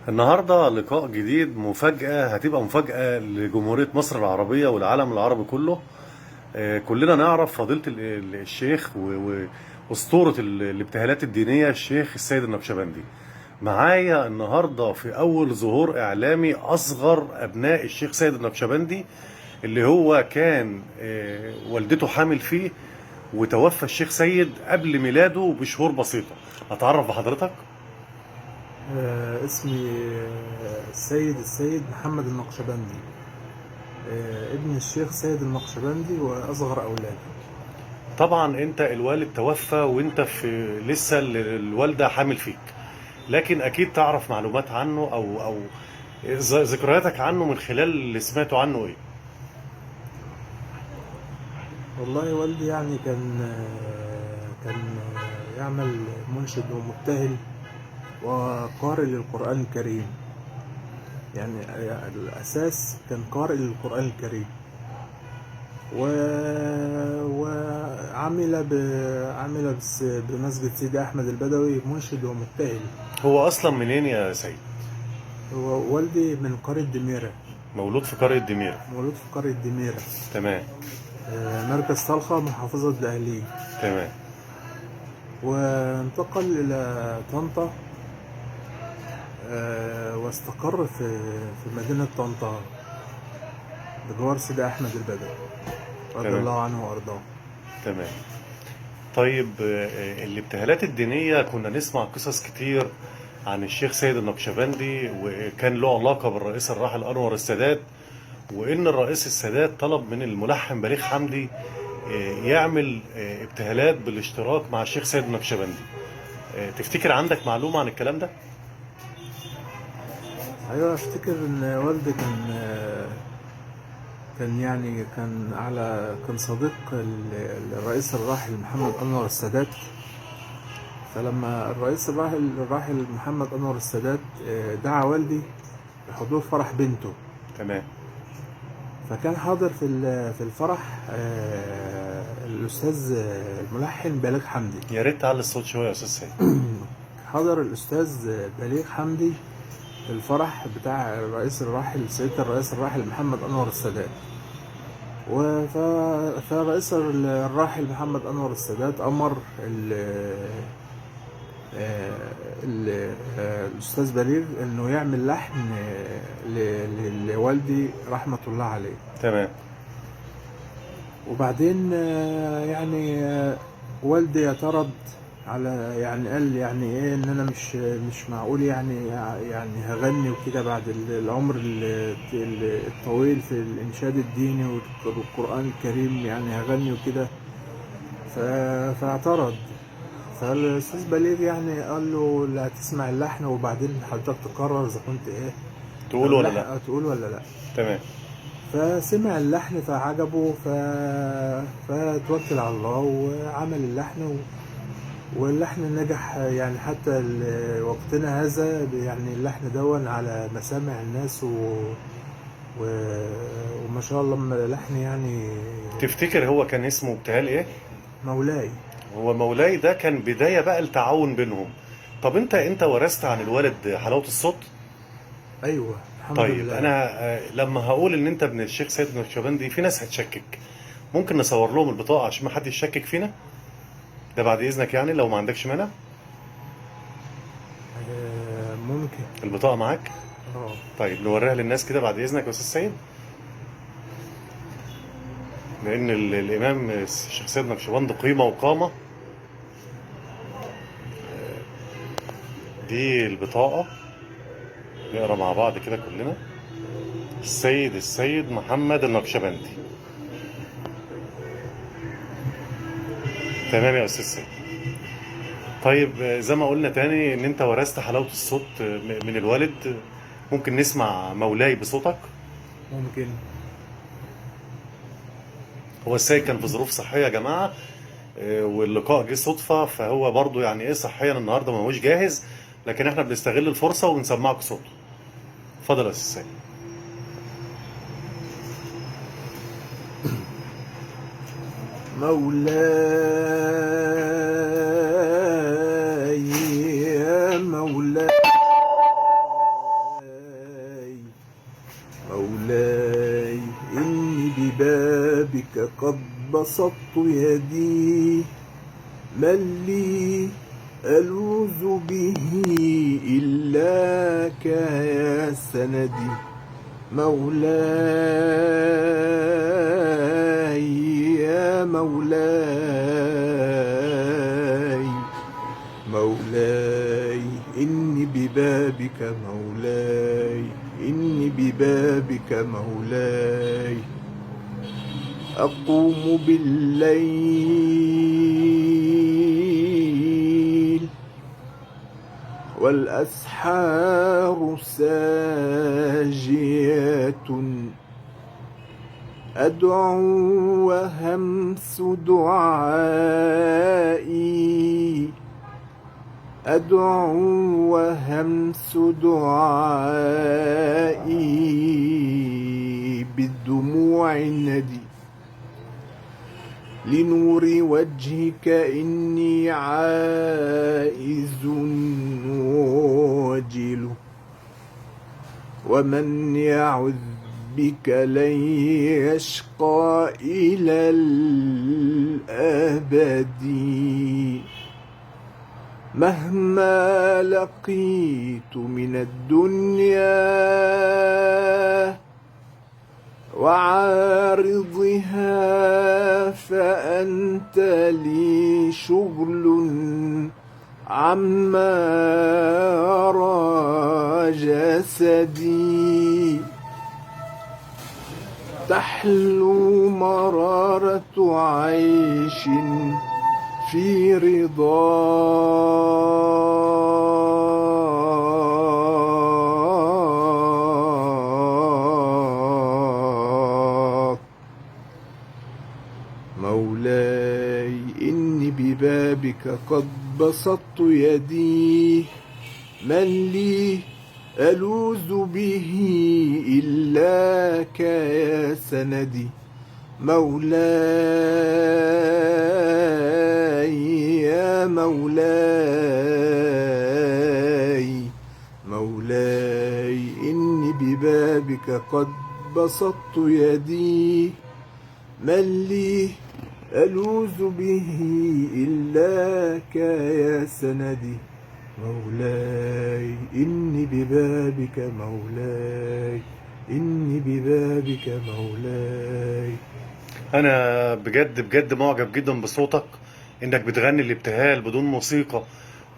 النهارده لقاء جديد، مفاجأة، هتبقى مفاجأة لجمهورية مصر العربية والعالم العربي كله. كلنا نعرف فضيلة الشيخ وأسطورة الابتهالات الدينية الشيخ السيد النقشبندي. معايا النهارده في أول ظهور إعلامي أصغر أبناء الشيخ سيد النقشبندي، اللي هو كان والدته حامل فيه وتوفى الشيخ سيد قبل ميلاده بشهور بسيطة. أتعرف بحضرتك؟ اسمي السيد محمد النقشبندي، ابن الشيخ سيد النقشبندي وأصغر أولاده. طبعا انت الوالد توفى وانت في لسه الوالدة حامل فيك، لكن اكيد تعرف معلومات عنه او ذكرياتك عنه من خلال اللي سمعته عنه ايه؟ والله والدي يعني كان يعمل منشد ومبتهل وقارئ للقرآن الكريم. يعني الأساس كان قارئ للقرآن الكريم، و... وعمل ب... عمل بمسجد سيدي أحمد البدوي منشد ومبتهل. هو اصلا منين يا سيد؟ هو والدي من قرية دميرة. مولود في قرية دميره. مولود في قرية دميرة. تمام. مركز طلخة، محافظة الدقهلية. تمام. وانتقل إلى طنطا، واستقر في مدينة طنطا بجوار سيدي أحمد البدوي رضي تمام. الله عنه وأرضاه. تمام. طيب، الابتهالات الدينية كنا نسمع قصص كتير عن الشيخ سيد النقشبندي، وكان له علاقة بالرئيس الراحل أنور السادات، وإن الرئيس السادات طلب من الملحن بليغ حمدي يعمل ابتهالات بالاشتراك مع الشيخ سيد النقشبندي. تفتكر عندك معلومة عن الكلام ده؟ أيوة، أفتكر إن والدي كان يعني كان صديق الرئيس الراحل محمد أنور السادات. فلما الرئيس الراحل محمد أنور السادات دعا والدي لحضور فرح بنته. تمام. فكان حاضر في الفرح الأستاذ الملحن بليغ حمدي. يا ريت تعلي الصوت شوية يا أستاذ سيد. حضر الأستاذ بليغ حمدي في الفرح بتاع الرئيس الراحل سيادة الرئيس الراحل محمد أنور السادات. فالرئيس الراحل محمد أنور السادات أمر الأستاذ بليغ إنه يعمل لحن لوالدي رحمة الله عليه. تمام. وبعدين يعني والدي اعترض على، يعني قال يعني ايه ان انا مش معقول يعني هغني وكده بعد العمر الطويل في الانشاد الديني والقرآن الكريم، يعني هغني وكده. فاعترض. فالاستاذ بليغ يعني قال له لا، تسمع اللحن وبعدين حضرتك تقرر اذا كنت ايه تقول ولا لا؟ تقول ولا لا. تمام. فسمع اللحن فعجبه، فتوكل على الله وعمل اللحن، واللحن نجح يعني حتى وقتنا هذا. يعني اللحن دون على مسامع الناس و... وما شاء الله لحن يعني. تفتكر هو كان اسمه ابتهال ايه؟ مولاي. هو مولاي ده كان بداية بقى التعاون بينهم. طب انت ورثت عن الوالد حلاوة الصوت؟ ايوه، الحمد طيب لله. انا لما هقول ان انت ابن الشيخ سيد النقشبندي في ناس هتشكك، ممكن نصور لهم البطاقة عشان ما حد يشكك فينا؟ ده بعد اذنك يعني لو ما عندكش مانع. ممكن. البطاقة معاك؟ طيب نوريها للناس كده بعد اذنك يا استاذ سيد، لان الامام الشيخ سيد النقشبندي قيمة وقامة. دي البطاقة، نقرا مع بعض كده كلنا. السيد محمد النقشبندي. تمام يا استاذ سيد. طيب زي ما قلنا تاني ان انت ورثت حلاوة الصوت من الوالد، ممكن نسمع مولاي بصوتك؟ ممكن. هو السيد كان في ظروف صحية يا جماعة، واللقاء جه صدفة، فهو برضو يعني ايه صحيا النهارده ما هوش جاهز، لكن احنا بنستغل الفرصة وبنسمعك صوته. اتفضل يا استاذ سيد. مولاي يا مولاي، ببابك قد بسطت يدي، من لي ألوذ به إلاك يا سندي. مولاي يا مولاي، مولاي إني ببابك، مولاي إني ببابك، مولاي أقوم بالليل والأسحار ساجيات، أدعو وهمس دعائي، أدعو وهمس دعائي بالدموع الندي، لنور وجهك إني عائز واجل، ومن يعذ بك لن يشقى إلى الأبد. مهما لقيت من الدنيا وعارضها فأنت لي شغل عما أرى جسدي، تحلو مرارة عيش في رضاك. مولاي إني ببابك قد بسطت يدي، من لي ألوذ به إلاك يا سندي. مولاي يا مولاي، مولاي إني ببابك قد بسطت يدي، من لي ألوذ به إلاك يا سندي. مولاي إني ببابك، مولاي إني ببابك، مولاي. انا بجد بجد معجب جدا بصوتك، انك بتغني الابتهال بدون موسيقى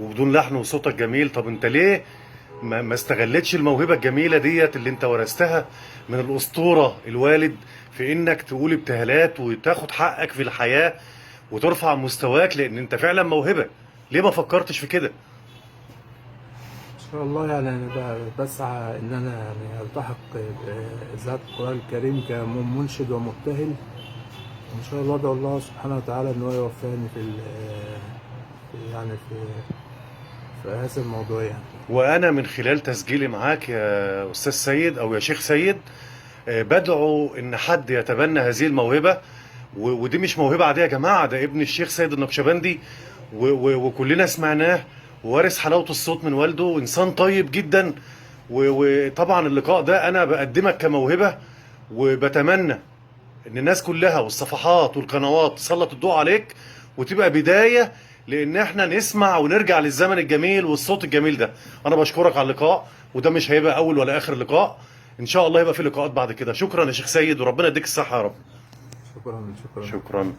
وبدون لحن وصوتك جميل. طب انت ليه ما استغلتش الموهبة الجميلة ديت اللي انت ورثتها من الأسطورة الوالد في انك تقول ابتهالات وتاخد حقك في الحياة وترفع مستواك، لان انت فعلا موهبة. ليه ما فكرتش في كده؟ إن شاء الله يعني أنا بسعى إن أنا يعني ألتحق بإذاعة القرآن الكريم كمنشد ومبتهل، وإن شاء الله أدعو الله سبحانه وتعالى إن هو يوفقني في يعني في هذا الموضوع يعني. وانا من خلال تسجيلي معاك يا استاذ سيد او يا شيخ سيد، بدعو ان حد يتبنى هذه الموهبة، ودي مش موهبة عادية يا جماعة، ده ابن الشيخ سيد النقشبندي، وكلنا سمعناه، ووارث حلاوة الصوت من والده، انسان طيب جدا. وطبعا اللقاء ده انا بقدمك كموهبة، وبتمنى ان الناس كلها والصفحات والقنوات تسلط الضوء عليك، وتبقى بداية لان احنا نسمع ونرجع للزمن الجميل والصوت الجميل ده. انا بشكرك على اللقاء، وده مش هيبقى اول ولا اخر لقاء، ان شاء الله يبقى في لقاءات بعد كده. شكرا يا شيخ سيد، وربنا يديك الصحة يا رب. شكرا شكرا. شكرا.